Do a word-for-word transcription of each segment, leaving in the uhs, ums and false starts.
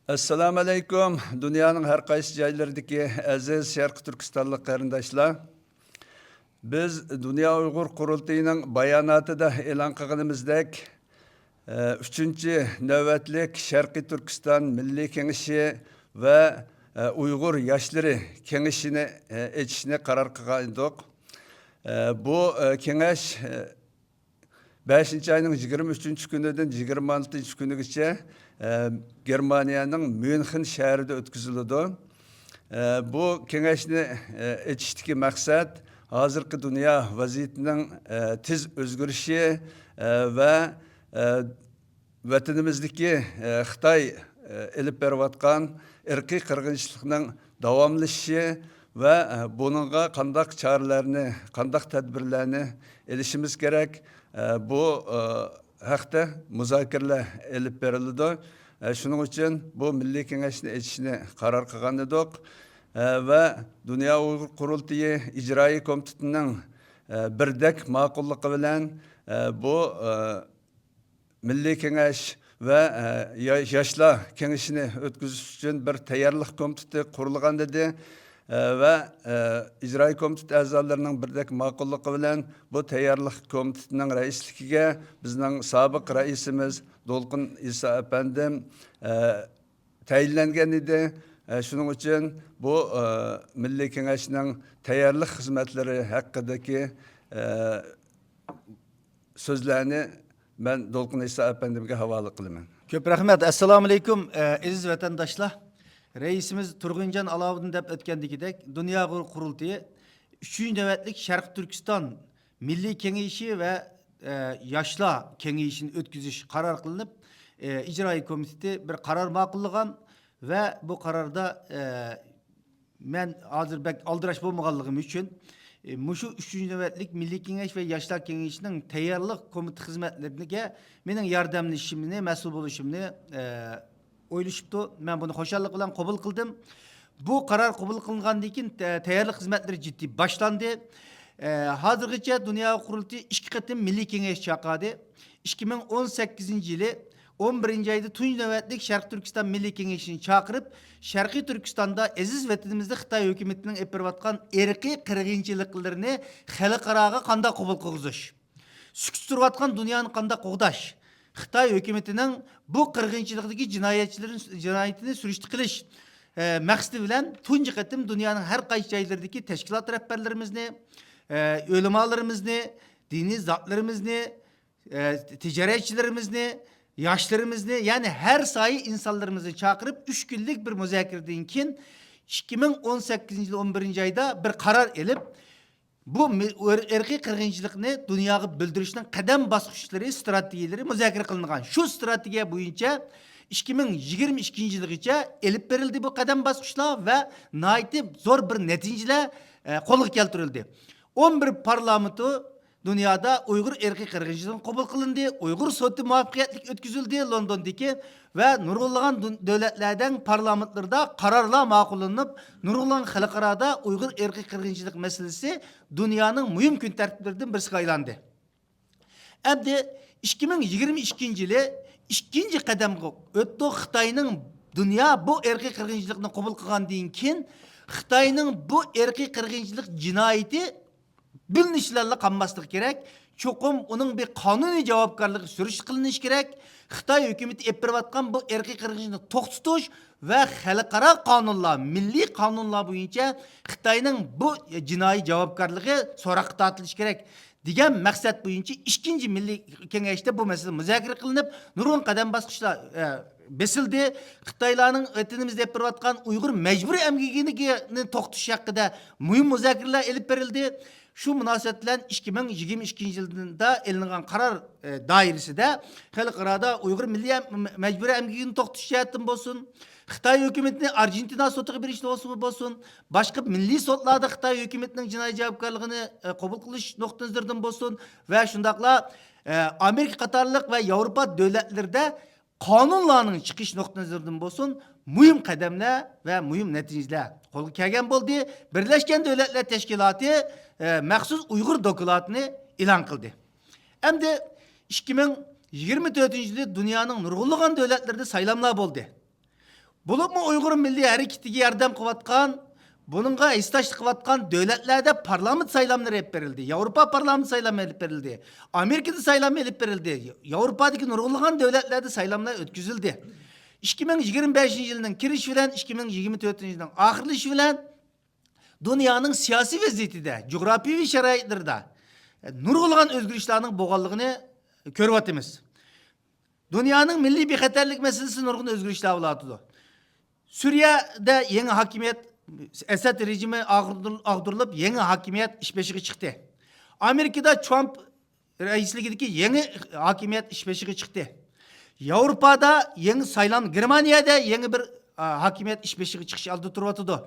ئەسسالامۇئەلەيكۇم، دۇنيانىڭ ھەر قايسى جايلىرىدىكى ئەزىز شەرقىي تۈركىستانلىق قېرىنداشلار. بىز دۇنيا ئۇيغۇر قۇرۇلتىيىنىڭ باياناتىدا ئېلان قىلغىنىمىزدەك، ئۈچىنچى نۆۋەتلىك شەرقىي تۈركىستان مىللىي كېڭىشى ۋە ئۇيغۇر ياشلىرى كېڭىشىنى ئېچىشنى قارار قىلغان ئىدۇق. بۇ كېڭەش بەشىنچى ئاينىڭ يىگىرمە ئۈچىنچى كۈنىدىن يىگىرمە ئالتىنچى كۈنىگىچە، ئە، گېرمانىيەنىڭ ميۇنخېن شەھىرىدە ئۆتكۈزۈلىدۇ. ئە، بۇ كېڭەشنى، ئە، ئېچىشتىكى مەقسەت ھازىرقى دۇنيا ۋەزىيىتىنىڭ، ئە، تېز ئۆزگىرىشى، ئە، ۋە، ئە، ۋەتىنىمىزدىكى، ئە، خىتاي، ئە، ئېلىپ بېرىۋاتقان ئىرقىي قىرغىنچىلىقنىڭ داۋاملىشىشى ۋە، ئە، بۇنىڭغا قانداق چارىلەرنى، قانداق تەدبىرلەرنى ئېلىشىمىز كېرەك، ئە، بۇ، ئە، ھەقتە مۇزاكىرىلەر ئېلىپ بېرىلىدۇ. ئە، شۇنىڭ ئۈچۈن بۇ مىللىي كېڭەشنى ئېچىشنى قارار قىلغان ئىدۇق. ئە، ۋە دۇنيا ئۇيغۇر قۇرۇلتىيى ئىجرائىي كومىتېتىنىڭ، ئە، بىردەك ماقۇللۇقى بىلەن، ئە، بۇ، ئە، مىللىي كېڭەش ۋە، ئە، يا-، ياشلار كېڭىشىنى ئۆتكۈزۈش ئۈچۈن بىر تەييارلىق كومىتېتى قۇرۇلغان ئىدى. ئە، ۋە، ئە، ئىجرائىي كومىتېت ئەزالىرىنىڭ بىردەك ماقۇللۇقى بىلەن بۇ تەييارلىق كومىتېتىنىڭ رەئىسلىكىگە بىزنىڭ سابىق رەئىسىمىز دولقۇن ئىسا ئەپەندىم، ئە، تەيىنلەنگەن ئىدى. ئە، شۇنىڭ ئۈچۈن بۇ، ئە، مىللىي كېڭەشنىڭ تەييارلىق خىزمەتلىرى ھەققىدىكى، ئە، سۆزلەرنى مەن دولقۇن ئىسا ئەپەندىمگە ھاۋالە قىلىمەن. كۆپ رەھمەت. ئەسسالامۇئەلەيكۇم، ئە، ئەزىز ۋەتەنداشلار. رەئىسىمىز تۇرغۇنجان ئالاۋۇدىن دەپ ئۆتكەندىكىدەك، دۇنيا ئۇيغۇر قۇرۇلتىيى ئۈچىنچى نۆۋەتلىك شەرقىي تۈركىستان مىللىي كېڭىشى ۋە، ئە، ياشلار كېڭىشىنى ئۆتكۈزۈش قارار قىلىنىپ، ئە، ئىجرائىي كومىتېتى بىر قارار ماقۇللىغان ۋە بۇ قاراردا، ئە، مەن ھازىر بەك ئالدىراش بولمىغانلىقىم ئۈچۈن، ئى، مۇشۇ ئۈچىنچى نۆۋەتلىك مىللىي كېڭەش ۋە ياشلار كېڭىشىنىڭ تەييارلىق كومىتېتى خىزمەتلىرىگە مېنىڭ ياردەملىشىشىمنى، مەسئۇل بولۇشۇمنى، ئە، ئويلىشىپتۇ. مەن بۇنى خۇشاللىق بىلەن قوبۇل قىلدىم. بۇ قارار قوبۇل قىلىنغاندىن كېيىن، تە-، تەييارلىق خىزمەتلىرى جىددىي باشلاندى. ئە، ھازىرغىچە دۇنيا قۇرۇلتىيى ئىككى قېتىم مىللىي كېڭەش چاقىردى. ئىككى مىڭ ئون سەككىزىنچى يىلى ئون بىرىنچى ئايدا تۇنجى نۆۋەتلىك شەرقىي تۈركىستان مىللىي كېڭىشىنى چاقىرىپ، شەرقىي تۈركىستاندا ئەزىز ۋەتىنىمىزدە خىتاي ھۆكۈمىتىنىڭ ئېلىپ بېرىۋاتقان ئىرقىي قىرغىنچىلىقلىرىنى خەلقئاراغا قانداق قوبۇل قىلغۇزۇش، سۈكۈتتە تۇرۇۋاتقان دۇنيانى قانداق قوغداش، خىتاي ھۆكۈمىتىنىڭ بۇ قىرغىنچىلىقتىكى جىنايەتچىلىرىنى، جىنايىتىنى سۈرۈشتە قىلىش، ئە، مەقسىتى بىلەن تۇنجى قېتىم دۇنيانىڭ ھەر قايسى جايلىرىدىكى تەشكىلات رەھبەرلىرىمىزنى، ئە، ئۆلىمالىرىمىزنى، دىنىي زاتلىرىمىزنى، ئە، تىجارەتچىلىرىمىزنى، ياشلىرىمىزنى، يەنى ھەر سايە ئىنسانلىرىمىزنى چاقىرىپ، ئۈچ كۈنلۈك بىر مۇزاكىرىدىن كېيىن، ئىككى مىڭ ئون سەككىزىنچى يىل ئون بىرىنچى ئايدا بىر قارار ئېلىپ، بۇ مى-، ئىر-، ئىرقىي قىرغىنچىلىقنى دۇنياغا بىلدۈرۈشنىڭ قەدەم باسقۇچلىرى، ستراتېگىيەلىرى مۇزاكىرە قىلىنغان. شۇ ستراتېگىيە بويىچە ئىككى مىڭ يىگىرمە ئىككىنچى يىلغىچە ئېلىپ بېرىلدى بۇ قەدەم باسقۇچلار ۋە ناھايىتى زور بىر نەتىجىلەر، ئە، قولغا كەلتۈرۈلدى. ئون بىر پارلامېنتو دۇنيادا ئۇيغۇر ئىرقىي قىرغىنچىلىقىنى قوبۇل قىلىندى، ئۇيغۇر سوتى مۇۋەپپەقىيەتلىك ئۆتكۈزۈلدى لوندوندىكى ۋە نۇرغۇنلىغان دۇن-، دۆلەتلەرنىڭ پارلامېنتلىرىدا قارارلار ماقۇللىنىپ، نۇرغۇنلىغان خەلقئارادا ئۇيغۇر ئىرقىي قىرغىنچىلىق مەسىلىسى دۇنيانىڭ مۇھىم كۈن تەرتىپلىرىدىن بىرسىگە ئايلاندى. ئەمدى ئىككى مىڭ يىگىرمە ئىككىنچى يىلى ئىككىنچى قەدەمگە ئۆتتۇق. خىتاينىڭ دۇنيا بۇ ئىرقىي قىرغىنچىلىقنى قوبۇل قىلغاندىن كېيىن، خىتاينىڭ بۇ ئىرقىي قىرغىنچىلىق جىنايىتى بىلىنىش بىلەنلا قالماسلىقى كېرەك. چوقۇم ئۇنىڭ بىر قانۇنىي جاۋابكارلىقى سۈرۈشتە قىلىنىشى كېرەك. خىتاي ھۆكۈمىتى ئېلىپ بېرىۋاتقان بۇ ئىرقىي قىرغىنچىلىقنى توختىتىش ۋە خەلقئارا قانۇنلار، مىللىي قانۇنلار بويىچە خىتاينىڭ بۇ جىنايى جاۋابكارلىقى سوراققا تارتىلىشى كېرەك، دېگەن مەقسەت بويىچە ئىككىنچى مىللىي كېڭەشتە بۇ مەسىلە مۇزاكىرە قىلىنىپ، نۇرغۇن قەدەم باسقۇچلار، ئە، بېسىلدى. خىتايلارنىڭ ۋەتىنىمىزدە ئېلىپ بېرىۋاتقان ئۇيغۇر مەجبۇرىي ئەمگىكىنى توختىتىش ھەققىدە مۇھىم مۇزاكىرىلەر ئېلىپ بېرىلدى. شۇ مۇناسىۋەت بىلەن ئىككى مىڭ يىگىرمە ئىككىنچى يىلدا ئېلىنغان قارار، ئە، دائىرىسىدە خەلقئارادا ئۇيغۇر مىللىي ئەم-، مەجبۇرىي ئەمگىكىنى توختىتىش جەھەتتىن بولسۇن، خىتاي ھۆكۈمىتىنى ئارژېنتىنا سوتىغا بېرىشتە بولسىمۇ بولسۇن، باشقا مىللىي سوتلاردا خىتاي ھۆكۈمىتىنىڭ جىنايى جاۋابكارلىقىنى، ئە، قوبۇل قىلىش نۇقتىئىنەزىرىدىن بولسۇن ۋە شۇنداقلا، ئە، ئامېرىكا قاتارلىق ۋە ياۋروپا دۆلەتلىرىدە قانۇنلارنىڭ چىقىش نۇقتىئىنەزىرىدىن بولسۇن، مۇھىم قەدەملەر ۋە مۇھىم نەتىجىلەر قولغا كەلگەن بولدى. بىرلەشكەن دۆلەتلەر تەشكىلاتى، ئە، مەخسۇس ئۇيغۇر دوكلاتىنى ئېلان قىلدى. ئەمدى ئىككى مىڭ يىگىرمە تۆتىنچى يىلى دۇنيانىڭ نۇرغۇنلىغان دۆلەتلىرىدە سايلاملار بولدى. بولۇپمۇ ئۇيغۇر مىللىي ھەرىكىتىگە ياردەم قىلىۋاتقان، بۇنىڭغا ھېسداشلىق قىلىۋاتقان دۆلەتلەردە پارلامېنت سايلاملىرى ئېلىپ بېرىلدى. ياۋروپا پارلامېنت سايلامى ئېلىپ بېرىلدى. ئامېرىكىدا سايلام ئېلىپ بېرىلدى. ياۋروپادىكى نۇرغۇنلىغان دۆلەتلەردە سايلاملار ئۆتكۈزۈلدى. ئىككى مىڭ يىگىرمە بەشىنچى يىلنىڭ كىرىشى بىلەن ئىككى مىڭ يىگىرمە تۆتىنچى يىلنىڭ ئاخىرلىشى بىلەن دۇنيانىڭ سىياسىي ۋەزىيىتىدە، جۇغراپىيەۋى شارائىتلىرىدا نۇرغۇنلىغان ئۆزگىرىشلەرنىڭ بولغانلىقىنى كۆرۈۋاتىمىز. دۇنيانىڭ مىللىي بىخەتەرلىك مەسىلىسىدە نۇرغۇن ئۆزگىرىشلەر بولۇۋاتىدۇ. سۈرىيەدە يېڭى ھاكىمىيەت، ئەسەد رېجىمى ئاغدۇر-، ئاغدۇرۇلۇپ، يېڭى ھاكىمىيەت ئىش بېشىغا چىقتى. ئامېرىكىدا ترامپ رەئىسلىكىدىكى يېڭى ھاكىمىيەت ئىش بېشىغا چىقتى. ياۋروپادا يېڭى سايلام، گېرمانىيەدە يېڭى بىر، ئا، ھاكىمىيەت ئىش بېشىغا چىقىش ئالدىدا تۇرۇۋاتىدۇ.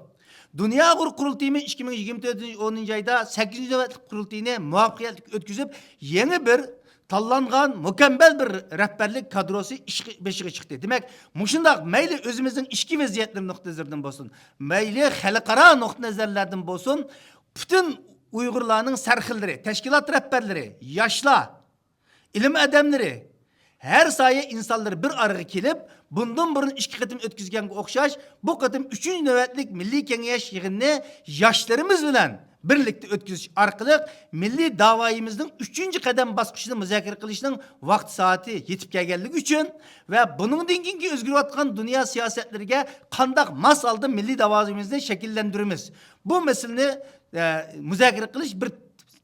دۇنيا ئۇيغۇر قۇرۇلتىيىمۇ ئىككى مىڭ يىگىرمە تۆتىنچى ئونىنچى ئايدا سەككىزىنچى نۆۋەتلىك قۇرۇلتىيىنى مۇۋەپپەقىيەتلىك ئۆتكۈزۈپ، يېڭى بىر تاللانغان مۇكەممەل بىر رەھبەرلىك كادروسى ئىش بېشىغا چىقتى. دېمەك، مۇشۇنداق مەيلى ئۆزىمىزنىڭ ئىچكى ۋەزىيەتلىرى نۇقتىئى نەزىرىدىن بولسۇن، مەيلى خەلقئارا نۇقتىئى نەزەرلەردىن بولسۇن، پۈتۈن ئۇيغۇرلارنىڭ سەرخىللىرى، تەشكىلات رەھبەرلىرى، ياشلار، ئىلىم ئادەملىرى، ھەر سايە ئىنسانلىرى بىر ئارىغا كېلىپ، بۇندىن بۇرۇن ئىككى قېتىم ئۆتكۈزگەنگە ئوخشاش، بۇ قېتىم ئۈچىنچى نۆۋەتلىك مىللىي كېڭەش يىغىنىنى ياشلىرىمىز بىلەن بىرلىكتە ئۆتكۈزۈش ئارقىلىق، مىللىي داۋايىمىزنىڭ ئۈچىنچى قەدەم باسقۇچىنى مۇزاكىرە قىلىشنىڭ ۋاقتى سائىتى يېتىپ كەلگەنلىكى ئۈچۈن ۋە بۇنىڭدىن كېيىنكى ئۆزگىرىۋاتقان دۇنيا سىياسەتلىرىگە قانداق ماس ھالدا مىللىي داۋايىمىزنى شەكىللەندۈرىمىز، بۇ مەسىلىنى، ئە، مۇزاكىرە قىلىش بىر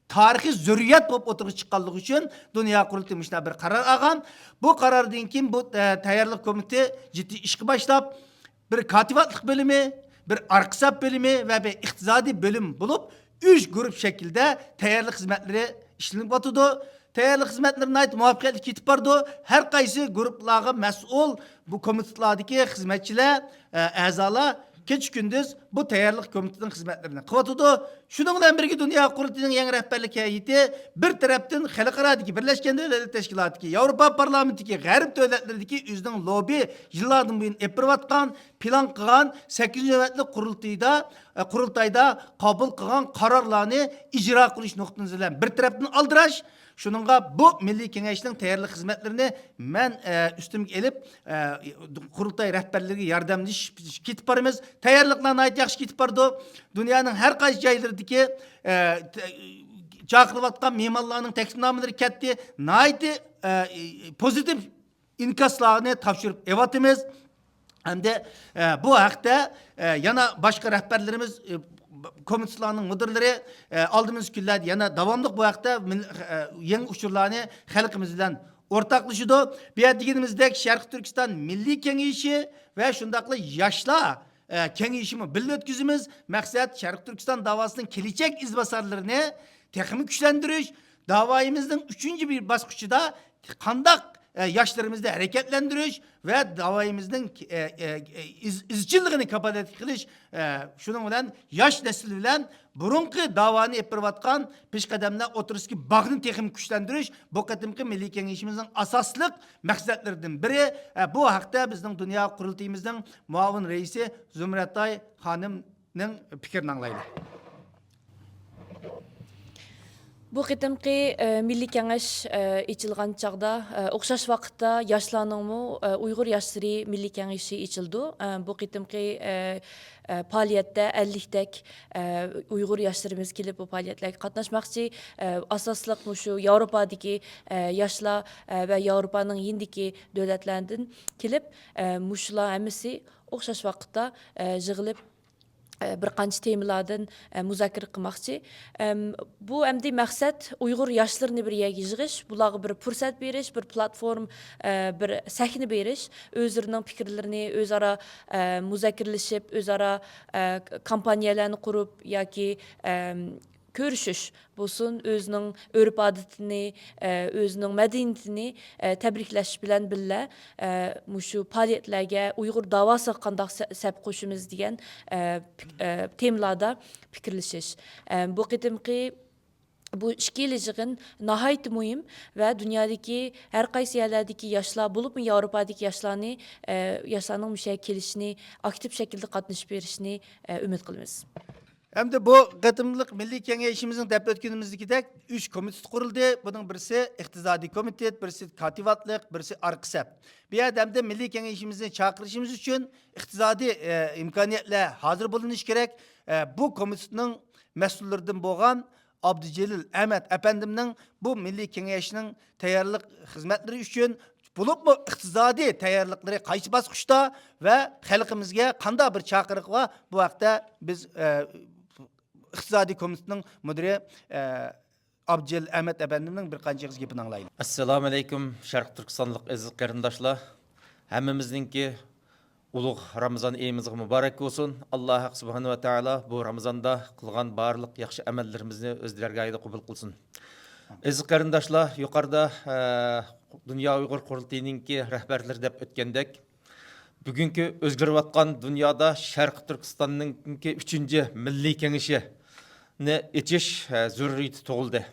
تارىخىي زۆرۈرىيەت بولۇپ ئوتتۇرىغا چىققانلىقى ئۈچۈن دۇنيا قۇرۇلتىيى مۇشۇنداق بىر قارار ئالغان. بۇ قاراردىن كېيىن بۇ، ئە، تەييارلىق كومىتېتى جىددىي ئىشقا باشلاپ، بىر كاتىۋاتلىق بۆلۈمى، بىر ئارقا سەپ بۆلۈمى ۋە بىر ئىقتىسادىي بۆلۈم بولۇپ، ئۈچ گۇرۇپ شەكلىدە تەييارلىق خىزمەتلىرى ئىشلىنىۋاتىدۇ. تەييارلىق خىزمەتلىرى ناھايىتى مۇۋەپپەقىيەتلىك كېتىپ بارىدۇ. ھەر قايسى گۇرۇپلارغا مەسئۇل بۇ كومىتېتلاردىكى خىزمەتچىلەر، ئە، ئەزالار كېچە-كۈندۈز بۇ تەييارلىق كومىتېتىنىڭ خىزمەتلىرىنى قىلىۋاتىدۇ. شۇنىڭ بىلەن بىرگە، دۇنيا قۇرۇلتىيىنىڭ يەڭ رەھبەرلىك ھەيئىتى بىر تەرەپتىن خەلقئارادىكى بىرلەشكەن دۆلەتلەر تەشكىلاتىدىكى، ياۋروپا پارلامېنتىدىكى، غەرب دۆلەتلىرىدىكى ئۆزىنىڭ لوببى يىللاردىن بۇيان ئېلىپ بېرىۋاتقان، پىلان قىلغان سەككىزىنچى نۆۋەتلىك قۇرۇلتىيدا، ئە، قۇرۇلتايدا قوبۇل قىلغان قارارلارنى ئىجرا قىلىش نۇقتىسى بىلەن بىر تەرەپتىن ئالدىراش، شۇنىڭغا بۇ مىللىي كېڭەشنىڭ تەييارلىق خىزمەتلىرىنى مەن، ئە، ئۈستۈمگە ئېلىپ، ئە، قۇرۇلتاي رەھبەرلىرىگە ياردەملىشىپ كېتىپ بارىمىز. تەييارلىقلار ناھايىتى ياخشى كېتىپ بارىدۇ. دۇنيانىڭ ھەر قايسى جايلىرىدىكى، ئە، تە-، چاقىرىلىۋاتقان مېھمانلارنىڭ تەكلىپنامىلىرى كەتتى. ناھايىتى، ئە، پوزىتىپ ئىنكاسلارنى تاپشۇرۇپ ئېۋاتىمىز. ئەمدى، ئە، بۇ ھەقتە، ئە، يەنە باشقا رەھبەرلىرىمىز، ئە، كومىتېتلارنىڭ مۇدىرلىرى، ئە، ئالدىمىزدىكى كۈنلەردە يەنە داۋاملىق بۇ ھەقتە مىل-، ئە، يېڭى ئۇچۇرلارنى خەلقىمىز بىلەن ئورتاقلىشىدۇ. بۇ يەردە دېگىنىمىزدەك، شەرقىي تۈركىستان مىللىي كېڭىشى ۋە شۇنداقلا ياشلار، ئە، كېڭىشىمۇ بىللە ئۆتكۈزىمىز. مەقسەت، شەرقىي تۈركىستان داۋاسىنىڭ كېلىچەك ئىزباسارلىرىنى تېخىمۇ كۈچلەندۈرۈش، داۋايىمىزنىڭ ئۈچىنچى بىر باسقۇچىدا قانداق، ئە، ياشلىرىمىزنى ھەرىكەتلەندۈرۈش ۋە داۋايىمىزنىڭ، ئە، ئە، ئىز-، ئىزچىللىقىنى كاپالەتلىك قىلىش، ئە، شۇنىڭ بىلەن ياش نەسىل بىلەن بۇرۇنقى داۋانى ئېلىپ بېرىۋاتقان پېشقەدەملەر ئوتتۇرىسىدىكى باغنى تېخىمۇ كۈچلەندۈرۈش بۇ قېتىمقى مىللىي كېڭىشىمىزنىڭ ئاساسلىق مەقسەتلىرىدىن بىرى. ئە، بۇ ھەقتە بىزنىڭ دۇنيا قۇرۇلتىيىمىزنىڭ مۇئاۋىن رەئىسى زۇمرەتئاي خانىمنىڭ پىكرىنى ئاڭلايلى. بۇ قېتىمقى، ئە، مىللىي كېڭەش، ئە، ئېچىلغان چاغدا، ئە، ئوخشاش ۋاقىتتا ياشلارنىڭمۇ، ئە، ئۇيغۇر ياشلىرى مىللىي كېڭىشى ئېچىلىدۇ. ئە، بۇ قېتىمقى، ئە، ئە، پائالىيەتتە ئەللىكتەك، ئە، ئۇيغۇر ياشلىرىمىز كېلىپ بۇ پائالىيەتلەرگە قاتناشماقچى. ئە، ئاساسلىق مۇشۇ ياۋروپادىكى، ئە، ياشلار، ئە، ۋە ياۋروپانىڭ يېنىدىكى دۆلەتلەردىن كېلىپ، ئە، مۇشۇلار ھەممىسى ئوخشاش ۋاقىتتا، ئە، يىغىلىپ، ئە، بىر قانچە تېمىلاردىن، ئە، مۇزاكىرە قىلماقچى. ئەم، بۇ ئەمدى مەقسەت ئۇيغۇر ياشلىرىنى بىر يەرگە يىغىش، بۇلارغا بىر پۇرسەت بېرىش، بىر پلاتفورما، ئە، بىر سەھنە بېرىش، ئۆزلىرىنىڭ پىكىرلىرىنى ئۆزئارا، ئە، مۇزاكىرىلىشىپ، ئۆزئارا، ئە، كامپانىيەلەرنى قۇرۇپ ياكى، ئەم، كۆرۈشۈش بولسۇن، ئۆزىنىڭ ئۆرپ-ئادىتىنى، ئە، ئۆزىنىڭ مەدەنىيىتىنى، ئە، تەبرىكلەش بىلەن بىللە، ئە، مۇشۇ پائالىيەتلەرگە ئۇيغۇر داۋاسىغا قانداق سە-، سەپ قوشىمىز دېگەن، ئە، پىك-، ئە، تېمىلاردا پىكىرلىشىش. ئە، بۇ قېتىمقى بۇ ئىككىلا يىغىن ناھايىتى مۇھىم ۋە دۇنيادىكى ھەر قايسى يەرلەردىكى ياشلار، بولۇپمۇ ياۋروپادىكى ياشلارنى، ئە، ياشلارنىڭ مۇشۇ يەرگە كېلىشىنى، ئاكتىپ شەكىلدە قاتنىشىپ بېرىشىنى، ئە، ئۈمىد قىلىمىز. ئەمدى بۇ قېتىملىق مىللىي كېڭىشىمىزنىڭ دەپ ئۆتكىنىمىزدىكىدەك ئۈچ كومىتېت قۇرۇلدى. بۇنىڭ بىرسى ئىقتىسادىي كومىتېت، بىرسى كاتىۋاتلىق، بىرسى ئارقا سەپ. بۇ يەردە ئەمدى مىللىي كېڭىشىمىزنى چاقىرىشىمىز ئۈچۈن ئىقتىسادىي، ئە، ئىمكانىيەتلەر ھازىر بولۇنۇشى كېرەك. ئە، بۇ كومىتېتنىڭ مەسئۇللىرىدىن بولغان ئابدۇجېلىل ئەمەت ئەپەندىمنىڭ بۇ مىللىي كېڭەشنىڭ تەييارلىق خىزمەتلىرى ئۈچۈن، بولۇپمۇ ئىقتىسادىي تەييارلىقلىرى قايسى باسقۇچتا ۋە خەلقىمىزگە قانداق بىر چاقىرىق بار، بۇ ھەقتە بىز، ئە، ئىقتىسادىي كومىتېتنىڭ مۇدىرى، ئە، ئابدۇجېلىل ئەمەت ئەپەندىمنىڭ بىر قانچە ئېغىز گېپىنى ئاڭلايلى. ئەسسالامۇ ئەلەيكۇم، شەرقىي تۈركىستانلىق ئەزىز قېرىنداشلار. ھەممىمىزنىڭكى ئۇلۇغ رامىزان ئېيىمىزغا مۇبارەك بولسۇن. ئاللا ھەق سۇبھانە ۋە تائالا بۇ رامىزاندا قىلغان بارلىق ياخشى ئەمەللىرىمىزنى ئۆز دەرگاھىدا قوبۇل قىلسۇن. ئەزىز قېرىنداشلار، يۇقىرىدا، ئە، دۇنيا ئۇيغۇر قۇرۇلتىيىنىڭكى رەھبەرلىرى دەپ ئۆتكەندەك، بۈگۈنكى ئۆزگىرىۋاتقان دۇنيادا شەرقىي تۈركىستاننىڭكى ئۈچىنچى مىللىي كېڭىشىنى ئېچىش، ئە، زۆرۈرىيىتى تۇغۇلدى.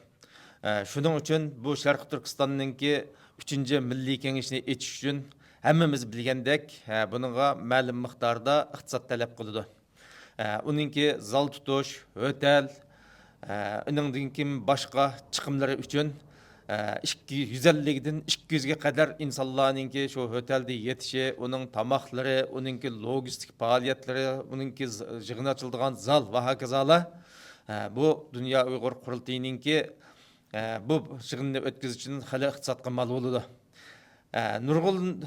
ئە، شۇنىڭ ئۈچۈن بۇ شەرقىي تۈركىستاننىڭكى ئۈچىنچى مىللىي كېڭىشىنى ئېچىش ئۈچۈن ھەممىمىز بىلگەندەك، ئە، بۇنىڭغا مەلۇم مىقداردا ئىقتىساد تەلەپ قىلىدۇ. ئە، ئۇنىڭكى زال تۇتۇش، ھۆتەل، ئە، ئۇنىڭدىن كېيىن باشقا چىقىملىرى ئۈچۈن، ئە، ئىككى يۈز ئەللىكتىن ئىككى يۈزگە قەدەر ئىنسانلارنىڭكى شۇ ھۆتەلدە يېتىشى، ئۇنىڭ تاماقلىرى، ئۇنىڭكى لوگىستىك پائالىيەتلىرى، ئۇنىڭكى ز-، يىغىن ئاچىلىدىغان زال ۋە ھاكازالار. ئە، بۇ دۇنيا ئۇيغۇر قۇرۇلتىيىنىڭكى، ئە، بۇ يىغىننى ئۆتكۈزۈش ئۈچۈن خېلى ئىقتىسادقا مال بولىدۇ. ئە، نۇرغۇن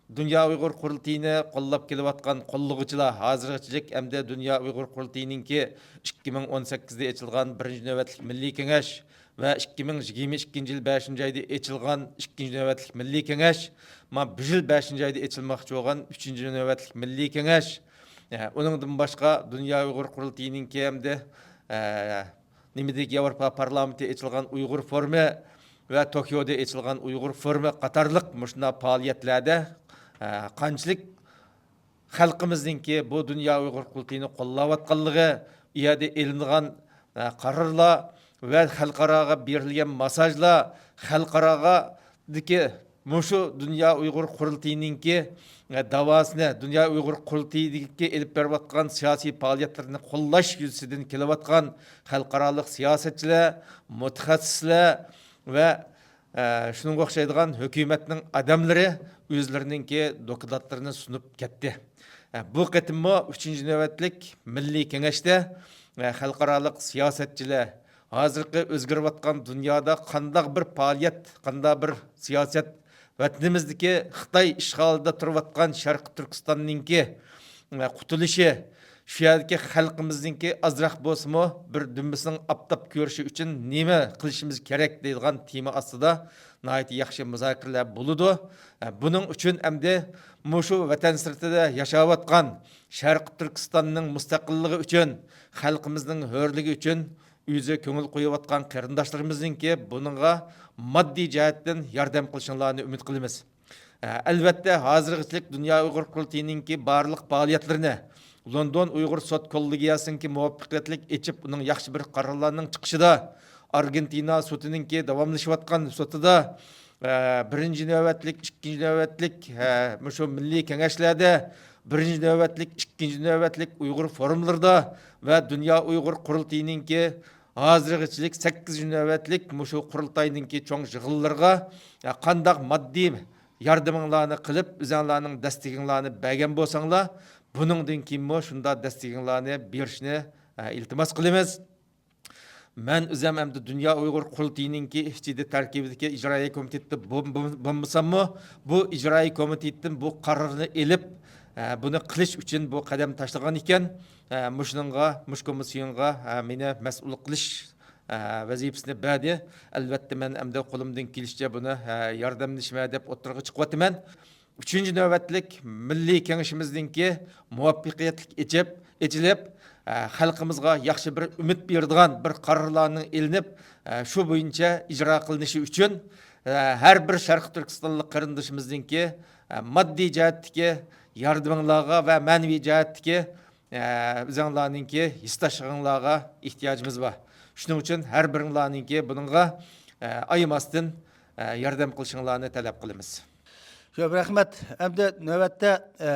دۇنيا ئۇيغۇر قۇرۇلتىيىنى قوللاپ كېلىۋاتقان قوللىغۇچىلار ھازىرغىچىلىك ئەمدى دۇنيا ئۇيغۇر قۇرۇلتىيىنىڭكى ئىككى مىڭ ئون سەككىزدە ئېچىلغان بىرىنچى نۆۋەتلىك مىللىي كېڭەش ۋە ئىككى مىڭ يىگىرمە ئىككىنچى يىل بەشىنچى ئايدا ئېچىلغان ئىككىنچى نۆۋەتلىك مىللىي كېڭەش، مانا بۇ يىل بەشىنچى ئايدا ئېچىلماقچى بولغان ئۈچىنچى نۆۋەتلىك مىللىي كېڭەش، ئە، ئۇنىڭدىن باشقا دۇنيا ئۇيغۇر قۇرۇلتىيىنىڭكى ئەمدى، ئە، نېمىدىكى ياۋروپا پارلامېنتى ئېچىلغان ئۇيغۇر فورۇمى ۋە توكيودا ئېچىلغان ئۇيغۇر فورۇمى قاتارلىق مۇشۇنداق پائالىيەتلەردە، ئە، قانچىلىك خەلقىمىزنىڭكى بۇ دۇنيا ئۇيغۇر قۇرۇلتىيىنى قوللاۋاتقانلىقى، ئۇ يەردە ئېلىنغان، ئە، قارارلار ۋە خەلقئاراغا بېرىلگەن ماساژلار، خەلقئاراغادىكى مۇشۇ دۇنيا ئۇيغۇر قۇرۇلتىيىنىڭكى، ئە، داۋاسىنى، دۇنيا ئۇيغۇر قۇرۇلتىيىدىكى ئېلىپ بېرىۋاتقان سىياسىي پائالىيەتلىرىنى قوللاش يۈزىسىدىن كېلىۋاتقان خەلقئارالىق سىياسەتچىلەر، مۇتەخەسسىسلەر ۋە، ئە، شۇنىڭغا ئوخشايدىغان ھۆكۈمەتنىڭ ئادەملىرى ئۆزلىرىنىڭكى دوكلاتلىرىنى سۇنۇپ كەتتى. ئە، بۇ قېتىممۇ ئۈچىنچى نۆۋەتلىك مىللىي كېڭەشتە، ئە، خەلقئارالىق سىياسەتچىلەر، ھازىرقى ئۆزگىرىۋاتقان دۇنيادا قانداق بىر پائالىيەت، قانداق بىر سىياسەت، ۋەتىنىمىزدىكى خىتاي ئىشغالىدا تۇرۇۋاتقان شەرقىي تۈركىستاننىڭكى، ئە، قۇتۇلۇشى، شۇ يەردىكى خەلقىمىزنىڭكى ئازراق بولسىمۇ بىر دۈمبىسىنىڭ ئاپتاپ كۆرۈشى ئۈچۈن نېمە قىلىشىمىز كېرەك دەيدىغان تېما ئاستىدا ناھايىتى ياخشى مۇزاكىرىلەر بولىدۇ. ئە، بۇنىڭ ئۈچۈن ئەمدى مۇشۇ ۋەتەن سىرتىدا ياشاۋاتقان، شەرقىي تۈركىستاننىڭ مۇستەقىللىقى ئۈچۈن، خەلقىمىزنىڭ ھۆرلۈكى ئۈچۈن ئۆزى كۆڭۈل قويۇۋاتقان قېرىنداشلىرىمىزنىڭكى بۇنىڭغا ماددىي جەھەتتىن ياردەم قىلىشىڭلارنى ئۈمىد قىلىمىز. ئە، ئەلۋەتتە، ھازىرغىچىلىك دۇنيا ئۇيغۇر قۇرۇلتىيىنىڭكى بارلىق پائالىيەتلىرىنى لوندون ئۇيغۇر سوت كوللېگىيەسىنىڭكى مۇۋەپپەقىيەتلىك ئېچىپ، ئۇنىڭ ياخشى بىر قارارلارنىڭ چىقىشىدا، ئارگېنتىنا سوتىنىڭكى داۋاملىشىۋاتقان سوتىدا، ئە، بىرىنچى نۆۋەتلىك، ئىككىنچى نۆۋەتلىك، ئە، مۇشۇ مىللىي كېڭەشلەردە، بىرىنچى نۆۋەتلىك، ئىككىنچى نۆۋەتلىك ئۇيغۇر فورۇملىرىدا ۋە دۇنيا ئۇيغۇر قۇرۇلتىيىنىڭكى ھازىرغىچىلىك سەككىزىنچى نۆۋەتلىك مۇشۇ قۇرۇلتاينىڭكى چوڭ يىغىنلىرىغا، ئە، قانداق ماددىي ياردىمىڭلارنى قىلىپ، ئۆزەڭلارنىڭ دەستىكىڭلارنى بەرگەن بولساڭلار، بۇنىڭدىن كېيىنمۇ شۇنداق دەستىكىڭلارنى بېرىشنى، ئە، ئىلتىماس قىلىمىز. مەن ئۆزۈم ئەمدى دۇنيا ئۇيغۇر قۇرۇلتىيىنىڭكى ئىچىدە تەركىبىدىكى ئىجرائىيە كومىتېتتا بول-، بول-، بولمىساممۇ، بۇ ئىجرائىيە كومىتېتتىن بۇ قارارنى ئېلىپ، ئە، بۇنى قىلىش ئۈچۈن بۇ قەدەم تاشلىغان ئىكەن. ئە، مۇشۇنىڭغا، مۇشۇ كومىسسىيونغا، ئە، مېنى مەسئۇل قىلىش، ئە، ۋەزىپىسىنى بەردى. ئەلۋەتتە، مەن ئەمدى قولۇمدىن كېلىشىچە بۇنى، ئە، ياردەملىشىمەن دەپ ئوتتۇرىغا چىقىۋاتىمەن. ئۈچىنچى نۆۋەتلىك مىللىي كېڭىشىمىزنىڭكى مۇۋەپپەقىيەتلىك ئېچىپ، ئېچىلىپ، ئە، خەلقىمىزغا ياخشى بىر ئۈمىد بېرىدىغان بىر قارارلارنىڭ ئېلىنىپ، ئە، شۇ بويىچە ئىجرا قىلىنىشى ئۈچۈن، ئە، ھەر بىر شەرقىي تۈركىستانلىق قېرىندىشىمىزنىڭكى، ئە، ماددىي جەھەتتىكى ياردىمىڭلارغا ۋە مەنىۋى جەھەتتىكى، ئە، ئۆزۈڭلارنىڭكى ھېسداشلىقىڭلارغا ئېھتىياجىمىز بار. شۇنىڭ ئۈچۈن ھەر بىرىڭلارنىڭكى بۇنىڭغا، ئە، ئايىماستىن، ئە، ياردەم قىلىشىڭلارنى تەلەپ قىلىمىز. كۆپ رەھمەت. ئەمدى نۆۋەتتە، ئە،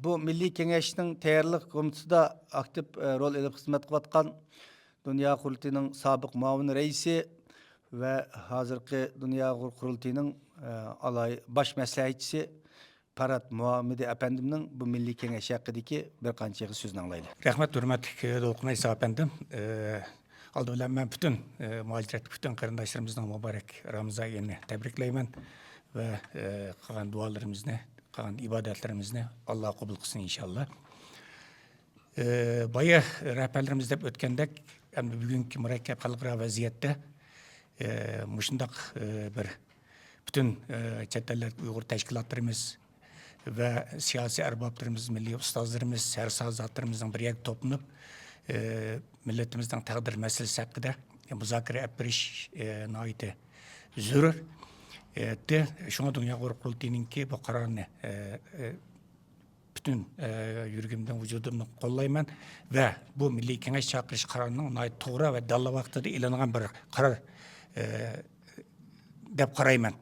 بۇ مىللىي كېڭەشنىڭ تەييارلىق كومىتېتىدا ئاكتىپ، ئە، رول ئېلىپ خىزمەت قىلىۋاتقان دۇنيا قۇرۇلتىيىنىڭ سابىق مۇئاۋىن رەئىسى ۋە ھازىرقى دۇنيا قۇرۇلتىيىنىڭ، ئە، ئالاي-، باش مەسلىھەتچىسى پارات مۇھەممىدى ئەپەندىمنىڭ بۇ مىللىي كېڭەش ھەققىدىكى بىر قانچە ئېغىز سۆزىنى ئاڭلايلى. رەھمەت، ھۆرمەتلىك، ئە، دولقۇن ئەيسا ئەپەندىم. ئە، ئالدى بىلەن مەن پۈتۈن، ئە، مۇھاجىرەتتىكى پۈتۈن قېرىنداشلىرىمىزنىڭ مۇبارەك رامىزان ئېيىنى تەبرىكلەيمەن ۋە، ئە، قىلغان دۇئالىرىمىزنى، قىلغان ئىبادەتلىرىمىزنى ئاللا قوبۇل قىلسۇن ئىنشاللا. ئە، بايا رەھبەرلىرىمىز دەپ ئۆتكەندەك، ئەمدى بۈگۈنكى مۇرەككەپ خەلقئارا ۋەزىيەتتە، ئە، مۇشۇنداق، ئە، بىر پۈتۈن، ئە، چەت ئەللەردىكى ئۇيغۇر تەشكىلاتلىرىمىز ۋە سىياسىي ئەربابلىرىمىز، مىللىي ئۇستازلىرىمىز، ھەر ساھە زاتلىرىمىزنىڭ بىر يەرگە توپلىنىپ، ئە، مىللىتىمىزنىڭ تەقدىر مەسىلىسى ھەققىدە مۇزاكىرە ئېلىپ بېرىش، ئە، ناھايىتى زۆرۈر. ئە، دە-، شۇڭا دۇنيا ئۇيغۇر قۇرۇلتىيىنىڭكى بۇ قارارنى، ئە، ئە، پۈتۈن، ئە، يۈرىكىمدىن، ۋۇجۇدۇمدىن قوللايمەن ۋە بۇ مىللىي كېڭەش چاقىرىش قارارىنىڭ ناھايىتى توغرا ۋە دەللا ۋاقتىدا ئېلىنغان بىر قارار، ئە، دەپ قارايمەن.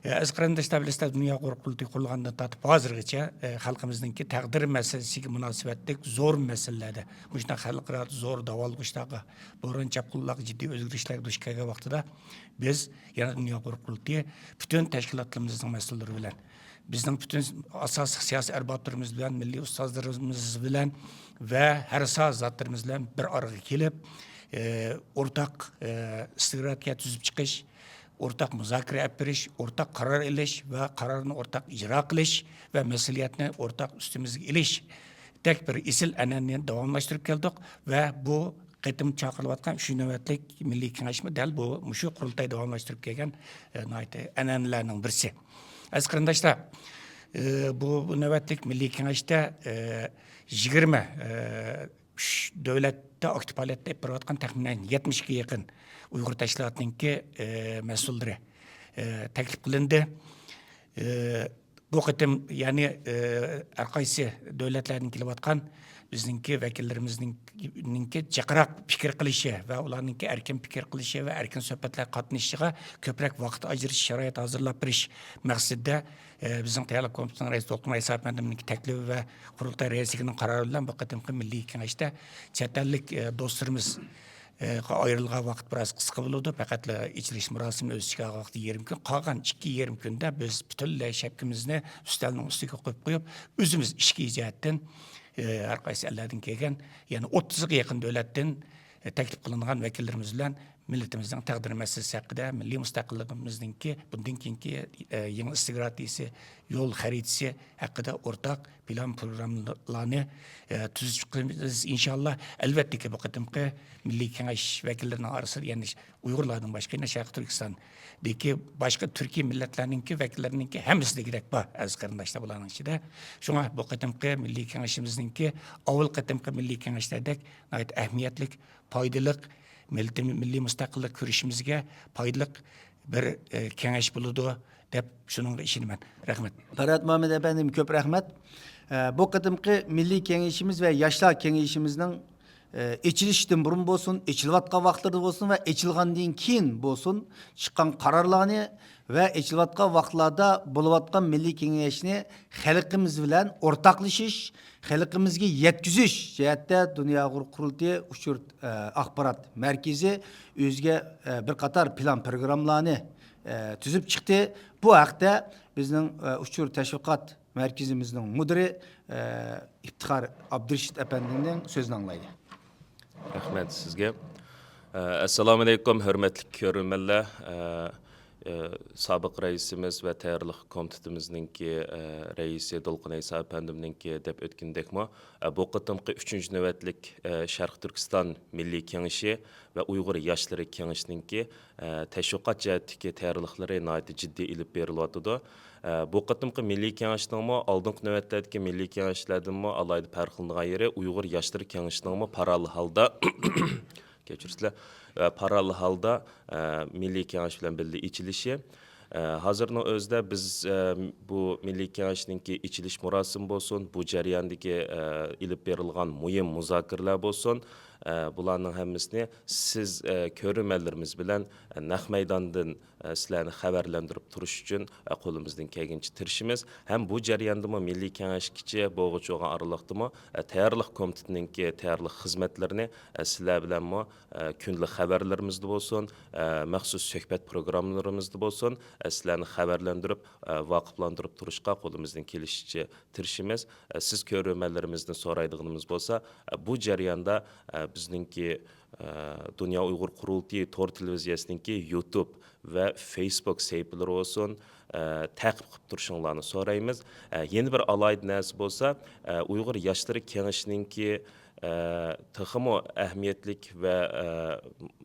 ئە، ئەزىز قېرىنداشلار، بىلىسىلەر، دۇنيا ئۇيغۇر قۇرۇلتىيى قۇرۇلغاندىن تارتىپ ھازىرغىچە، ئە، خەلقىمىزنىڭكى تەقدىر مەسىلىسىگە مۇناسىۋەتلىك زور مەسىلىلەردە، مۇشۇنداق خەلقئارا زور داۋالغۇشلارغا، بوران-چاپقۇنلارغا، جىددىي ئۆزگىرىشلەرگە دۇچ كەلگەن ۋاقتىدا، بىز يەنە دۇنيا ئۇيغۇر قۇرۇلتىيى پۈتۈن تەشكىلاتلىرىمىزنىڭ مەسئۇللىرى بىلەن، بىزنىڭ پۈتۈن ئاساسلىق سىياسىي ئەربابلىرىمىز بىلەن، مىللىي ئۇستازلىرىمىز بىلەن ۋە ھەر ساھە زاتلىرىمىز بىلەن بىر ئارىغا كېلىپ، ئى، ئورتاق، ئى، ئىستىراتېگىيە تۈزۈپ چىقىش، ئورتاق مۇزاكىرە ئېلىپ بېرىش، ئورتاق قارار ئېلىش ۋە قارارنى ئورتاق ئىجرا قىلىش ۋە مەسئۇلىيەتنى ئورتاق ئۈستىمىزگە ئېلىشتەك بىر ئېسىل ئەنئەنىنى داۋاملاشتۇرۇپ كەلدۇق ۋە بۇ قېتىم چاقىرىلىۋاتقان ئۈچىنچى نۆۋەتلىك مىللىي كېڭەشمۇ دەل بۇ، مۇشۇ قۇرۇلتاي داۋاملاشتۇرۇپ كەلگەن، ئە، ناھايىتى ئەنئەنىلەرنىڭ بىرسى. ئەزىز قېرىنداشلار، ئە، بۇ، بۇ نۆۋەتلىك مىللىي كېڭەشتە، ئە، يىگىرمە، ئە، ئۈچ دۆلەتتە ئاكتىپ پائالىيەت ئېلىپ بېرىۋاتقان تەخمىنەن يەتمىشكە يېقىن ئۇيغۇر تەشكىلاتىنىڭكى، ئە، مەسئۇللىرى، ئە، تەكلىپ قىلىندى. ئە، بۇ قېتىم، يەنى، ئى، ھەر قايسى دۆلەتلەردىن كېلىۋاتقان بىزنىڭكى ۋەكىللىرىمىزنىڭ، نىڭكى جىقراق پىكىر قىلىشى ۋە ئۇلارنىڭكى ئەركىن پىكىر قىلىشى ۋە ئەركىن سۆھبەتلەرگە قاتنىشىشىغا كۆپرەك ۋاقىت ئاجرىتىش شارائىتى ھازىرلاپ بېرىش مەقسىتىدە، ئى، بىزنىڭ تەييارلىق كومىتېتىنىڭ رەئىسى دولقۇن ئەيسا ئەپەندىمنىڭ تەكلىپى ۋە قۇرۇلتاي رەئىسلىكىنىڭ قارارى بىلەن بۇ قېتىمقى مىللىي كېڭەشتە چەت ئەللىك، ئى، دوستلىرىمىز ئايرىلغان ۋاقىت بىراز قىسقا بولىدۇ. پەقەتلا ئېچىلىش مۇراسىمى ئۆز ئىچىگە ئالغان ۋاقتى يېرىم كۈن. قالغان ئىككى يېرىم كۈندە بىز پۈتۈنلەي شەپكىمىزنى ئۈستەلنىڭ ئۈستىگە قويۇپ قويۇپ، ئۆزىمىز ئىچكى جەھەتتىن، ئى، ھەر قايسى ئەللەردىن كەلگەن، يەنى ئوتتۇزغا يېقىن دۆلەتتىن، ئى، تەكلىپ قىلىنغان ۋەكىللىرىمىز بىلەن مىللىتىمىزنىڭ تەقدىر مەسىلىسى ھەققىدە، مىللىي مۇستەقىللىقىمىزنىڭكى بۇندىن كېيىنكى، ئى، يېڭى ئىستىراتېگىيىسى، يول خەرىتىسى ھەققىدە ئورتاق پىلان پروگراممىلارنى، ئە، تۈزۈپ چىقىمىز ئىنشاللا. ئەلۋەتتىكى، بۇ قېتىمقى مىللىي كېڭەش ۋەكىللىرىنىڭ ئارىسىدا، يەنى ئۇيغۇرلاردىن باشقا، يەنە شەرقىي تۈركىستاندىكى باشقا تۈركىي مىللەتلەرنىڭكى ۋەكىللىرىنىڭكى ھەممىسى دېگۈدەك بار، ئەزىز قېرىنداشلار، بۇلارنىڭ ئىچىدە. شۇڭا بۇ قېتىمقى مىللىي كېڭىشىمىزنىڭكى، ئاۋۋال قېتىمقى مىللىي كېڭەشلەردەك ناھايىتى ئەھمىيەتلىك، پايدىلىق، مىللىتىم-، مىللىي مۇستەقىللىق كۈرىشىمىزگە پايدىلىق بىر، ئە، كېڭەش بولىدۇ دەپ شۇنىڭغا ئىشىنىمەن. رەھمەت. پەرھات مۇھەممەد ئەپەندىم، كۆپ رەھمەت. ئە، بۇ قېتىمقى مىللىي كېڭىشىمىز ۋە ياشلار كېڭىشىمىزنىڭ، ئە، ئېچىلىشتىن بۇرۇن بولسۇن، ئېچىلىۋاتقان ۋاقىتلىرىدا بولسۇن ۋە ئېچىلغاندىن كېيىن بولسۇن، چىققان قارارلارنى ۋە ئېچىلىۋاتقان ۋاقىتلاردا بولۇۋاتقان مىللىي كېڭەشنى خەلقىمىز بىلەن ئورتاقلىشىش، خەلقىمىزگە يەتكۈزۈش جەھەتتە دۇنيا ئۇيغۇر قۇرۇلتىيى ئۇچۇر، ئە، ئاخبارات مەركىزى ئۆزىگە، ئە، بىر قاتار پىلان پروگراممىلارنى، ئە، تۈزۈپ چىقتى. بۇ ھەقتە بىزنىڭ، ئە، ئۇچۇر تەشۋىقات مەركىزىمىزنىڭ مۇدىرى، ئە، ئىپتىخار ئابدۇرېشىت ئەپەندىنىڭ سۆزىنى ئاڭلايلى. رەھمەت سىزگە. ئە، ئەسسالامۇئەلەيكۇم، ھۆرمەتلىك كۆرۈرمەنلەر. ئە، ئە، سابىق رەئىسىمىز ۋە تەييارلىق كومىتېتىمىزنىڭكى، ئە، رەئىسى دولقۇن ئەيسا ئەپەندىمنىڭكى دەپ ئۆتكىنىدەكمۇ، ئە، بۇ قېتىمقى ئۈچىنچى نۆۋەتلىك، ئە، شەرقىي تۈركىستان مىللىي كېڭىشى ۋە ئۇيغۇر ياشلىرى كېڭىشىنىڭكى، ئە، تەشۋىقات جەھەتتىكى تەييارلىقلىرى ناھايىتى جىددىي ئېلىپ بېرىلىۋاتىدۇ. ئە، بۇ قېتىمقى مىللىي كېڭەشنىڭمۇ ئالدىنقى نۆۋەتلەردىكى مىللىي كېڭەشلەردىنمۇ ئالاھىدە پەرقلىنىدىغان يېرى، ئۇيغۇر ياشلىرى كېڭىشىنىڭمۇ پاراللېل ھالدا، كەچۈرۈڭلار، ئە، پاراللېل ھالدا، ئە، مىللىي كېڭەش بىلەن بىللە ئېچىلىشى. ئە، ھازىرنىڭ ئۆزىدە بىز، ئە، بۇ مىللىي كېڭەشنىڭكى ئېچىلىش مۇراسىمى بولسۇن، بۇ جەرياندىكى، ئە، ئېلىپ بېرىلغان مۇھىم مۇزاكىرىلەر بولسۇن، ئە، بۇلارنىڭ ھەممىسىنى سىز، ئە، كۆرۈرمەنلىرىمىز بىلەن، ئە، نەق مەيداندىن، ئە، سىلەرنى خەۋەرلەندۈرۈپ تۇرۇش ئۈچۈن، ئە، قولىمىزدىن كەلگىنىچە تىرىشىمىز. ھەم بۇ جەرياندىمۇ مىللىي كېڭەشكىچە بولغۇچى بولغان ئارىلىقتىمۇ، ئە، تەييارلىق كومىتېتىنىڭكى تەييارلىق خىزمەتلىرىنى، ئە، سىلەر بىلەنمۇ، ئە، كۈندىلىك خەۋەرلىرىمىزدە بولسۇن، ئە، مەخسۇس سۆھبەت پروگراممىلىرىمىزدا بولسۇن، ئە، سىلەرنى خەۋەرلەندۈرۈپ، ئە، ۋاقىپلاندۇرۇپ تۇرۇشقا قولىمىزدىن كېلىشىچە تىرىشىمىز. ئە، سىز كۆرۈرمەنلىرىمىزدىن سورايدىغىنىمىز بولسا، ئە، بۇ جەرياندا، ئە، بىزنىڭكى، ئە، دۇنيا ئۇيغۇر قۇرۇلتىيى تور تېلېۋىزىيەسىنىڭكى يۇتۇب ۋە فېيسبۇك سەھىپىلىرى بولسۇن، ئە، تەقىب قىلىپ تۇرۇشۇڭلارنى سورايمىز. ئە، يەنە بىر ئالاھىدە نەرسە بولسا، ئە، ئۇيغۇر ياشلىرى كېڭىشىنىڭكى، ئە، تېخىمۇ ئەھمىيەتلىك ۋە، ئە،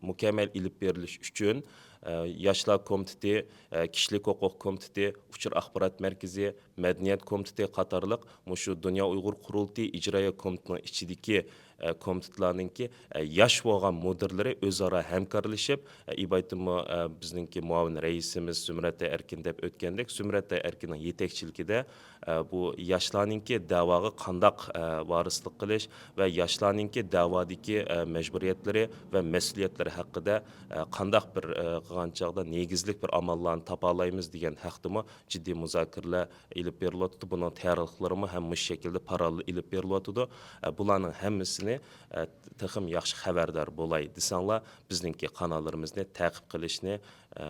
مۇكەممەل ئېلىپ بېرىلىش ئۈچۈن، ئە، ياشلار كومىتېتى، ئە، كىشىلىك ھوقۇق كومىتېتى، ئۇچۇر ئاخبارات مەركىزى، مەدەنىيەت كومىتېتى قاتارلىق مۇشۇ دۇنيا ئۇيغۇر قۇرۇلتىيى ئىجرائىيە كومىتېتىنىڭ ئىچىدىكى، ئە، كومىتېتلارنىڭكى، ئە، ياش بولغان مۇدىرلىرى ئۆزئارا ھەمكارلىشىپ، ئە، ئىبايىتىمۇ، ئە، بىزنىڭكى مۇئاۋىن رەئىسىمىز زۇمرەت ئەركىن دەپ ئۆتكەندەك، زۇمرەت ئەركىننىڭ يېتەكچىلىكىدە، ئە، بۇ ياشلارنىڭكى دەۋاغا قانداق، ئە، ۋارىسلىق قىلىش ۋە ياشلارنىڭكى دەۋادىكى، ئە، مەجبۇرىيەتلىرى ۋە مەسئۇلىيەتلىرى ھەققىدە، ئە، قانداق بىر، ئە، قىلغان چاغدا نېگىزلىك بىر ئاماللارنى تاپالايمىز دېگەن ھەقتىمۇ جىددىي مۇزاكىرىلەر ئېلىپ بېرىلىۋاتىدۇ. بۇنىڭ تەييارلىقلىرىمۇ ھەم مۇشۇ شەكىلدە پاراللېل ئېلىپ بېرىلىۋاتىدۇ. ئە، بۇلارنىڭ ھەممىسىنى، ئە، تېخىمۇ ياخشى خەۋەردار بولاي دېسەڭلار، بىزنىڭكى قاناللىرىمىزنى تەقىب قىلىشنى، ئە،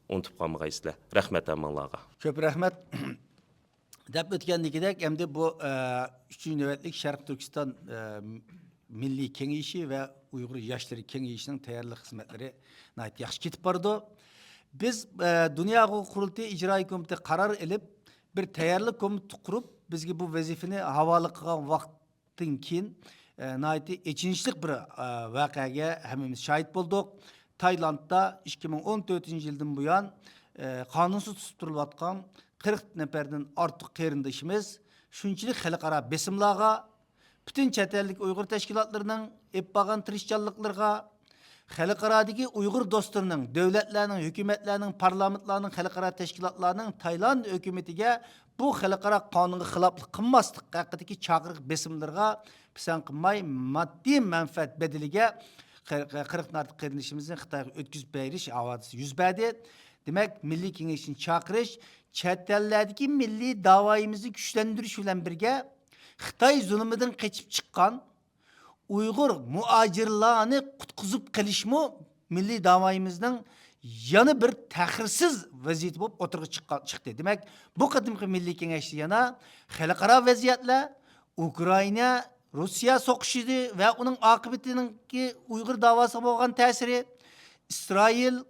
ئۇنتۇپ قالمىغايسىلەر. رەھمەت ھەممىڭلارغا. كۆپ رەھمەت. دەپ ئۆتكەندىكىدەك، ئەمدى بۇ، ئە، ئۈچىنچى نۆۋەتلىك شەرقىي تۈركىستان، ئە، مىللىي كېڭىشى ۋە ئۇيغۇر ياشلىرى كېڭىشىنىڭ تەييارلىق خىزمەتلىرى ناھايىتى ياخشى كېتىپ بارىدۇ. بىز، ئە، دۇنيا ھوقۇق قۇرۇلتىيى ئىجرائىي كومىتېتى قارار ئېلىپ، بىر تەييارلىق كومىتېتى قۇرۇپ، بىزگە بۇ ۋەزىپىنى ھاۋالە قىلغان ۋاقىتتىن كېيىن، ئە، ناھايىتى ئېچىنىشلىق بىر، ئە، ۋەقەگە ھەممىمىز شاھىت بولدۇق. تايلاندتا ئىككى مىڭ ئون تۆتىنچى يىلدىن بۇيان، ئە، قانۇنسىز تۇتۇپ تۇرۇلۇۋاتقان قىرىق نەپەردىن ئارتۇق قېرىندىشىمىز شۇنچىلىك خەلقئارا بېسىملارغا، پۈتۈن چەت ئەللىك ئۇيغۇر تەشكىلاتلىرىنىڭ ئېلىپ بارغان تىرىشچانلىقلىرىغا، خەلقئارادىكى ئۇيغۇر دوستلىرىنىڭ، دۆلەتلەرنىڭ، ھۆكۈمەتلەرنىڭ، پارلامېنتلارنىڭ، خەلقئارا تەشكىلاتلارنىڭ تايلاند ھۆكۈمىتىگە بۇ خەلقئارا قانۇنغا خىلاپلىق قىلماسلىق ھەققىدىكى چاقىرىق بېسىملىرىغا پىسەنت قىلماي، ماددىي مەنپەئەت بەدىلىگە قىر-، قىرىق نەپەر قېرىندىشىمىزنى خىتايغا ئۆتكۈزۈپ بېرىش ھادىسىسى يۈز بەردى. دېمەك، مىللىي كېڭەشنى چاقىرىش، چەت ئەللەردىكى مىللىي داۋايىمىزنى كۈچلەندۈرۈش بىلەن بىرگە، خىتاي زۇلۇمىدىن قېچىپ چىققان ئۇيغۇر مۇھاجىرلارنى قۇتقۇزۇپ قېلىشمۇ مىللىي داۋايىمىزنىڭ يەنە بىر تەخىرسىز ۋەزىيىتى بولۇپ ئوتتۇرىغا چىققان، چىقتى. دېمەك، بۇ قېتىمقى مىللىي كېڭەشتە يەنە خەلقئارا ۋەزىيەتلەر، ئۇكرائىنا، روسىيە سوقۇشى ۋە ئۇنىڭ ئاقىۋىتىنىڭكى ئۇيغۇر داۋاسىغا بولغان تەسىرى، ئىسرائىل،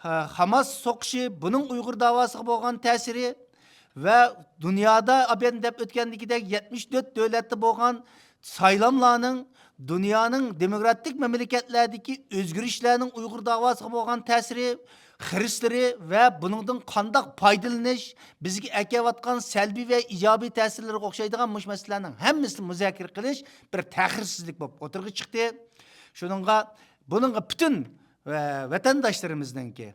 ھە، خاماس سوقۇشى، بۇنىڭ ئۇيغۇر داۋاسىغا بولغان تەسىرى ۋە دۇنيادا ئابەن دەپ ئۆتكەندىكىدەك يەتمىش تۆت دۆلەتتە بولغان سايلاملارنىڭ دۇنيانىڭ دېموكراتىك مەملىكەتلەردىكى ئۆزگىرىشلەرنىڭ ئۇيغۇر داۋاسىغا بولغان تەسىرى، خىرىسلىرى ۋە بۇنىڭدىن قانداق پايدىلىنىش، بىزگە ئەكەۋاتقان سەلبىي ۋە ئىجابىي تەسىرلىرىگە ئوخشايدىغان مۇشۇ مەسىلىلەرنىڭ ھەممىسىنى مۇزاكىرە قىلىش بىر تەخىرسىزلىك بولۇپ ئوتتۇرىغا چىقتى. شۇنىڭغا، بۇنىڭغا پۈتۈن ۋە ۋەتەنداشلىرىمىزنىڭكى،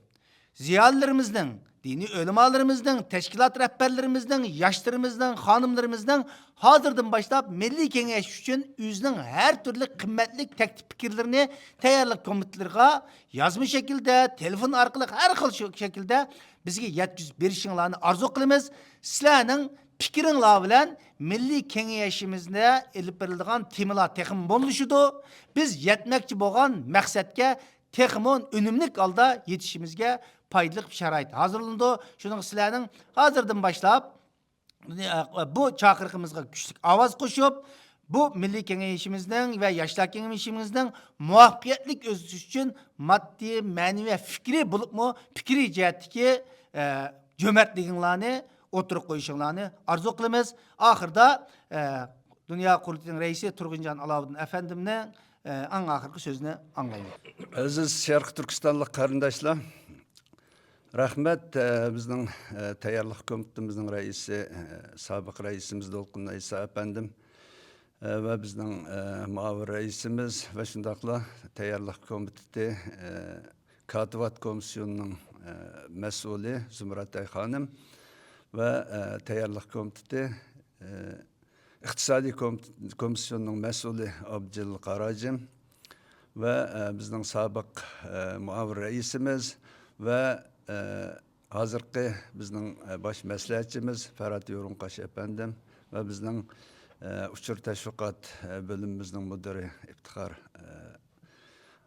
زىيالىيلىرىمىزنىڭ، دىنىي ئۆلىمالىرىمىزنىڭ، تەشكىلات رەھبەرلىرىمىزنىڭ، ياشلىرىمىزنىڭ، خانىملىرىمىزنىڭ ھازىردىن باشلاپ مىللىي كېڭەش ئۈچۈن ئۆزىنىڭ ھەر تۈرلۈك قىممەتلىك تەكلىپ پىكىرلىرىنى تەييارلىق كومىتېتلىرىغا يازما شەكىلدە، تېلېفون ئارقىلىق ھەر خىل شۇ شەكىلدە بىزگە يەتكۈزۈپ بېرىشىڭلارنى ئارزۇ قىلىمىز. سىلەرنىڭ پىكرىڭلار بىلەن مىللىي كېڭىشىمىزدە ئېلىپ بېرىلىدىغان تېمىلار تېخىمۇ موللىشىدۇ. بىز يەتمەكچى بولغان مەقسەتكە تېخىمۇ ئۈنۈملۈك ھالدا يېتىشىمىزگە پايدىلىق شارائىت ھازىرلىنىدۇ. شۇنىڭغا سىلەرنىڭ ھازىردىن باشلاپ بۇ چاقىرىقىمىزغا كۈچلۈك ئاۋاز قوشۇپ، بۇ مىللىي كېڭىشىمىزنىڭ ۋە ياشلار كېڭىشىمىزنىڭ مۇۋەپپەقىيەتلىك ئۆسۈشى ئۈچۈن ماددىي، مەنىۋى ۋە پىكرىي بولۇپمۇ پىكرىي جەھەتتىكى، ئە، جۆمەرتلىكىڭلارنى ئوتتۇرىغا قويۇشۇڭلارنى ئارزۇ قىلىمىز. ئاخىرىدا، ئە، دۇنيا قۇرۇلتىيىنىڭ رەئىسى تۇرغۇنجان ئالاۋۇدىن ئەپەندىمنىڭ، ئە، ئەڭ ئاخىرقى سۆزىنى ئاڭلايلى. ئەزىز شەرقىي تۈركىستانلىق قېرىنداشلار، رەھمەت، ئە، بىزنىڭ، ئە، تەييارلىق كومىتېتىمىزنىڭ رەئىسى، ئە، سابىق رەئىسىمىز دولقۇن ئەيسا ئەپەندىم، ئە، ۋە بىزنىڭ، ئە، مۇئاۋىن رەئىسىمىز ۋە شۇنداقلا تەييارلىق كومىتېتى، ئە، كاتىۋات كومىسسىيونىنىڭ، ئە، مەسئۇلى زۇمرەتئاي خانىم ۋە، ئە، تەييارلىق كومىتېتى، ئە، ئىقتىسادىي كوم-، كومىسسىيونىنىڭ مەسئۇلى ئابدۇجېلىل قاراجىم ۋە، ئە، بىزنىڭ سابىق، ئە، مۇئاۋىن رەئىسىمىز ۋە ئە، ھازىرقى بىزنىڭ، ئە، باش مەسلىھەتچىمىز پەرھات يورۇنقاش ئەپەندىم ۋە بىزنىڭ، ئە، ئۇچۇر تەشۋىقات، ئە، بۆلۈمىمىزنىڭ مۇدىرى ئىپتىخار، ئە،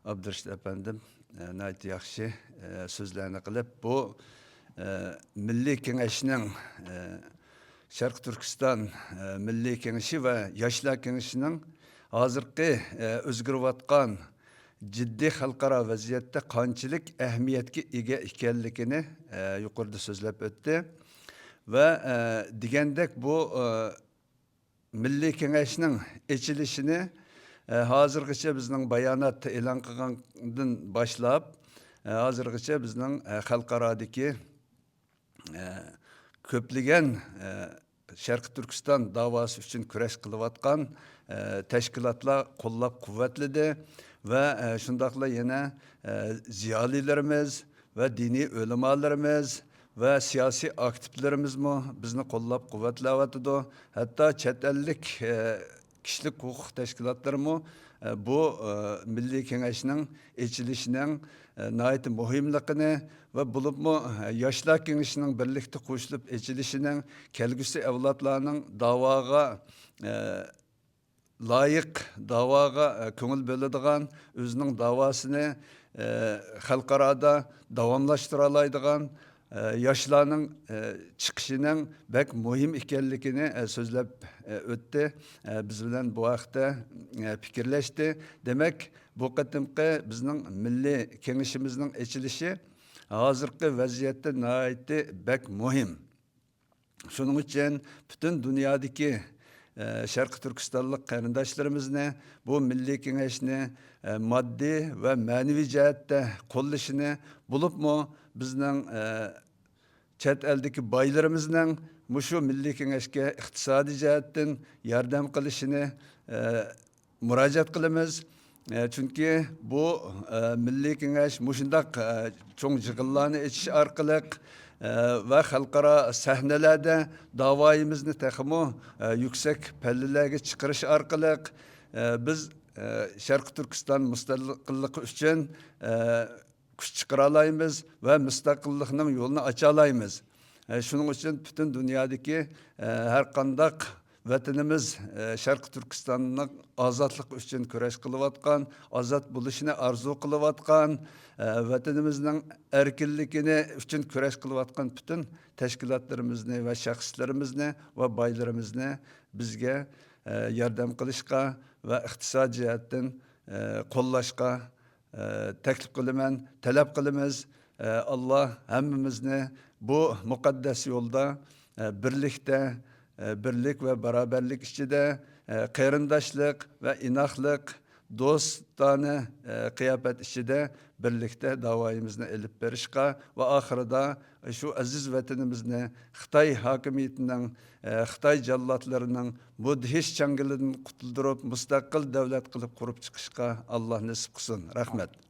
ئابدۇرېشىت ئەپەندىم، ئە، ناھايىتى ياخشى، ئە، سۆزلەرنى قىلىپ، بۇ، ئە، مىللىي كېڭەشنىڭ، ئە، شەرقىي تۈركىستان، ئە، مىللىي كېڭىشى ۋە ياشلار كېڭىشىنىڭ ھازىرقى، ئە، ئۆزگىرىۋاتقان جىددىي خەلقئارا ۋەزىيەتتە قانچىلىك ئەھمىيەتكە ئىگە ئىكەنلىكىنى، ئە، يۇقىرىدا سۆزلەپ ئۆتتى. ۋە، ئە، دېگەندەك بۇ، ئە، مىللىي كېڭەشنىڭ ئېچىلىشىنى، ئە، ھازىرغىچە بىزنىڭ بايانات ئېلان قىلغاندىن باشلاپ، ئە، ھازىرغىچە بىزنىڭ، ئە، خەلقئارادىكى، ئە، كۆپلىگەن، ئە، شەرقىي تۈركىستان داۋاسى ئۈچۈن كۈرەش قىلىۋاتقان، ئە، تەشكىلاتلار قوللاپ قۇۋۋەتلىدى ۋە، ئە، شۇنداقلا يەنە، ئە، زىيالىيلىرىمىز، ۋە دىنىي ئۆلىمالىرىمىز ۋە سىياسىي ئاكتىپلىرىمىزمۇ بىزنى قوللاپ قۇۋۋەتلەۋاتىدۇ. ھەتتا چەت ئەللىك، ئە، كىشىلىك ھوقۇق تەشكىلاتلىرىمۇ، ئە، بۇ، ئە، مىللىي كېڭەشنىڭ ئېچىلىشىنىڭ، ئە، ناھايىتى مۇھىملىقىنى ۋە بولۇپمۇ، ئە، ياشلار كېڭىشىنىڭ بىرلىكتە قوشۇلۇپ ئېچىلىشىنىڭ كەلگۈسى ئەۋلادلارنىڭ داۋاغا، ئە، لايىق داۋاغا، ئە، كۆڭۈل بۆلىدىغان، ئۆزىنىڭ داۋاسىنى، ئە، خەلقئارادا داۋاملاشتۇرالايدىغان، ئە، ياشلارنىڭ، ئە، چىقىشىنىڭ بەك مۇھىم ئىكەنلىكىنى، ئە، سۆزلەپ، ئە، ئۆتتى. ئە، بىز بىلەن بۇ ھەقتە، ئە، پىكىرلەشتى. دېمەك، بۇ قېتىمقى بىزنىڭ مىللىي كېڭىشىمىزنىڭ ئېچىلىشى ھازىرقى ۋەزىيەتتە ناھايىتى بەك مۇھىم. شۇنىڭ ئۈچۈن پۈتۈن دۇنيادىكى، ئە، شەرقىي تۈركىستانلىق قېرىنداشلىرىمىزنى بۇ مىللىي كېڭەشنى، ئە، ماددىي ۋە مەنىۋى جەھەتتە قوللىشىنى، بولۇپمۇ بىزنىڭ، ئە، چەت ئەلدىكى بايلىرىمىزنىڭ مۇشۇ مىللىي كېڭەشكە ئىقتىسادىي جەھەتتىن ياردەم قىلىشىنى، ئە، مۇراجىئەت قىلىمىز. ئە، چۈنكى بۇ، ئە، مىللىي كېڭەش مۇشۇنداق، ئە، چوڭ يىغىنلارنى ئېچىش ئارقىلىق، ئە، ۋە خەلقئارا سەھنىلەردە داۋايىمىزنى تېخىمۇ، ئە، يۈكسەك پەللىلەرگە چىقىرىش ئارقىلىق، ئە، بىز، ئە، شەرقىي تۈركىستان مۇستەقىللىقى ئۈچۈن، ئە، كۈچ چىقىرالايمىز ۋە مۇستەقىللىقنىڭ يولىنى ئاچالايمىز. ئە، شۇنىڭ ئۈچۈن پۈتۈن دۇنيادىكى، ئە، ھەر قانداق ۋەتىنىمىز، ئە، شەرقىي تۈركىستاننىڭ ئازادلىقى ئۈچۈن كۈرەش قىلىۋاتقان، ئازاد بولۇشىنى ئارزۇ قىلىۋاتقان، ئە، ۋەتىنىمىزنىڭ ئەركىنلىكىنى ئۈچۈن كۈرەش قىلىۋاتقان پۈتۈن تەشكىلاتلىرىمىزنى ۋە شەخسلىرىمىزنى ۋە بايلىرىمىزنى بىزگە، ئە، ياردەم قىلىشقا ۋە ئىقتىساد جەھەتتىن، ئە، قوللاشقا ئە، تەكلىپ قىلىمەن، تەلەپ قىلىمىز. ئە، ئاللا ھەممىمىزنى بۇ مۇقەددەس يولدا، ئە، بىرلىكتە، ئە، بىرلىك ۋە باراۋەرلىك ئىچىدە، ئە، قېرىنداشلىق ۋە ئىناقلىق، دوستانە، ئە، قىياپەت ئىچىدە بىرلىكتە داۋايىمىزنى ئېلىپ بېرىشقا ۋە ئاخىرىدا شۇ ئەزىز ۋەتىنىمىزنى خىتاي ھاكىمىيىتىنىڭ، ئە، خىتاي جاللاتلىرىنىڭ مۇدھىش چاڭگىلىدىن قۇتۇلدۇرۇپ، مۇستەقىل دۆلەت قىلىپ قۇرۇپ چىقىشقا ئاللا نېسىپ قىلسۇن. رەھمەت.